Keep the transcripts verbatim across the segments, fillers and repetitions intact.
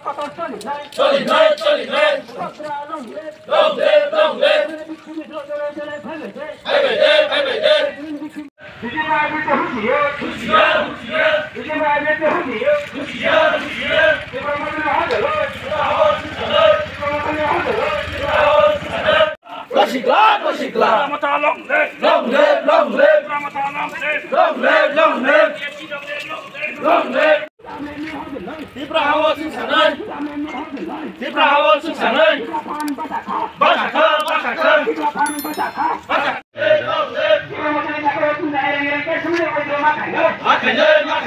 Choli nai, choli nai. Long live, long live. Hai bai de, hai bai de. Husiar, husiar. Husiar, husiar. Kosikla, kosikla. Long live, long live. Long live, long live. Long live, long live. Long live. Tipra hao sing sanai. Tipra hao sing sanai. Basa kha, basa kha. Basa kha. Ma khainai, ma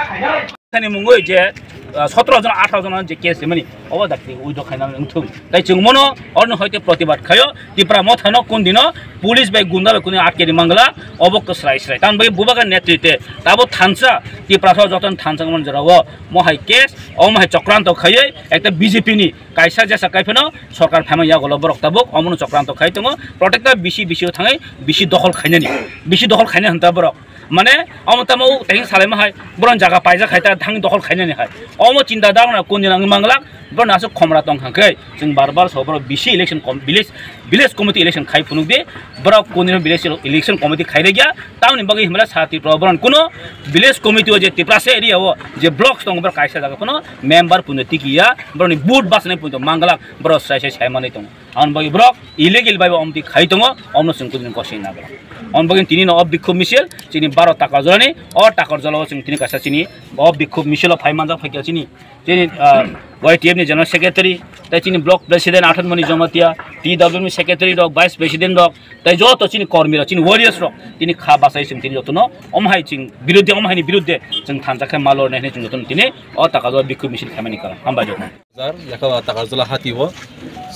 khainai. Thani mungwi je, ah, sotro jon, atharo jon je case rimani, obo dakti withdraw khaina wngthung. Tai chwng mono oroni hoite protibad khaio, Tipra Mothano kun dino police bai gunda bai kunu atkedi mangla, obo kwsrai srai. Tamni bagwi Bubagra netrite tabo thansa, Tipra song jotono thansa wngmani jorao, mo hai case, omo hai chokranto khaiwi, ekta B J P ni kaisa jesa kaiphano sorkar phaima yagulo borok tabuk, omono chokranto khai tongo, protector bisi bisi o thangwi bisi dokhol khainani, bisi dokhol khainani hwnta borok. Mane, omo tamo tei salaima hai, borok jaga paijak hai, ta thang dokhol khainani hai. Omo chinta dagna kun dinang manglak, borok nasu khomra tong kha khe, chwng bar bar so borok bisi election com-, village, village committee election khai phunuk di, borok kun dino village election committee khai regya, tamni bagwi himla sa Tripura borok kuno village committee o je Tiprasa area o je blocks tongo borok kaisa jaga phano member puno tikiya, borokni vote basnai puno manglak, borok sai sai sai manwi tongo. Aboni bagwi borok illegal bai bo omtwi khai tongo, omno chwng kudini kosoi na borok. Aboni bagwi tini no o bikhub misil, chini baro Takarjala ni, o Takarjala o chwng tini kaisa chini o bikhub misil o phai manjak phaikha chini, chini, ah, Y T F ni general secretary, tei chini block president Athanmoni Jamatia, T W ni secretary rok, vice president rok, tei joto chini kormi rok, chini warriors rok, tini kha bachai chwng tini jotono, om hai chwng biruddhe, om hai ni biruddhe chwng thansa khe ma lornai hinwi chwng jotono tini o Takarjala bikhub misil khaimani karon. Hambai jotono. Jar, yakha Takarjala hati o.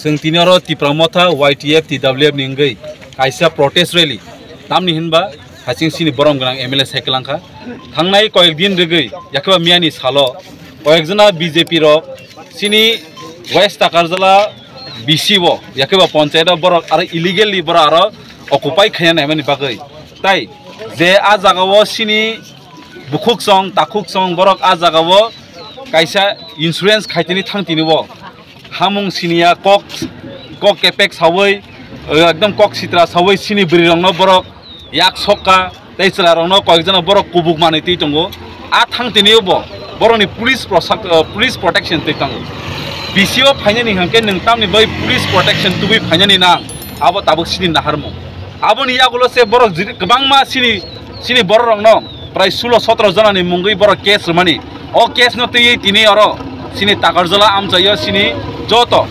Chwng tini oro Tipra Motha, Y T F, T W F ni wngwi kaisa protest rally. Tamni hinba, haching chini borom gwnang M L A cycle wngkha. Thangnai koyek din rwgwi, yakha miyani salo, koyek jona B J P rok chini West Takarjala B C o, yakha panchayat o borok aro illegally borok aro occupy khaina naimani bagwi. Tai je a jaga o chini bukhuk song, takhuk song borok a jaga o kaisa insurance khaitini thang tini o. Hamung siniya kok, kok kepek sawi, eh, ekdom kok sitra sawi chini bwrwi rokno borok yak sokka tei chwla rokno koyek jona borok kubuk manwi twi tongo. A thang tini o bo borokni police prosak-, eh, police protection twi tongo. B C o phainani hwnkhe nwng tamni bai police protection tubui phainani nang, abo tabuk chini naharmung. Aboni yagulo se borok jiri-, kwbangma chini, chini borok rokno prai sulo sotro jona ni mungwi borok case rwmani. O case no twiwi tini oro chini Takarjala amchaio chini joto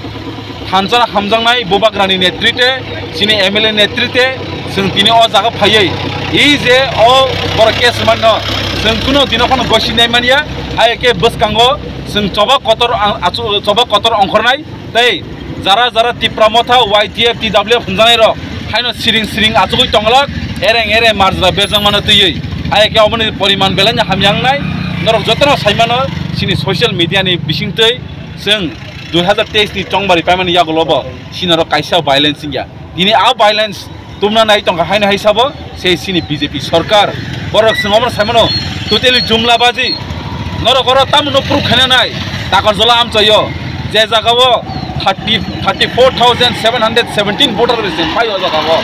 thansa hamjaknai Bubagrani netrite, chini M L A netrite, chwng tini o jaga phaiwi i je o borok case rwmani no chwng kuno dino phano gosi nai manya, hai khe bwskango chwng choba kotor ang-, achu-, choba kotor ongkhornai. Tei jara jara Tipra Motha, Y T F, T W F hwnjaknai rok haino siring siring achugwi tonglak, ereng ereng marjra berjakmano twiwi. Hai khe oboni poriman belai no hamya wngnai. Norok jotono saimano chini social media ni bisingtwi chwng dui hazar teis ni chongbari paimani yagulo bo chini norok kaisa violence wngya. Tini a violence tumna nai tongkha haino hai sabo se chini B J P sorkar. Borok chwng omono saimano totally jumla baji. Norok oro tamo no proof khaina nai. Takarjala amchaio je jaga o thirty, thirty four thousand seven hundred seventeen voter bai chwng phai o jaga o.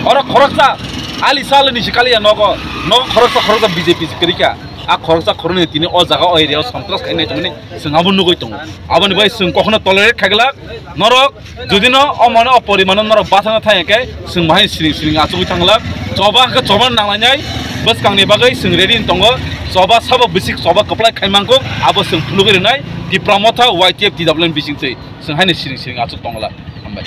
Oro khoroksa ali sal ni sikali ya nogo. Nogo khoroksa khoroksa B J P kwrwi kha. A khoroksa khoroknwi tini o jaga o area o sontras khainai tongmani chwng abo nugwi tongo. Aboni bai chwng kokno tolerate khaiglak. Norok Judino o mane o porimano norok bathana thang khe chwng bahai siring siring achugwi thanglak. Choba hwnkhe choba nanglainai bwskangni bagwi chwng ready wng tongo. Choba sabo bisik choba kwplai khai mangkuk abo chwng phunugwi rwnai Tipra Motha Y T F T W N bisingtwi chwng haino siring siring achuk tonglak. Hambai.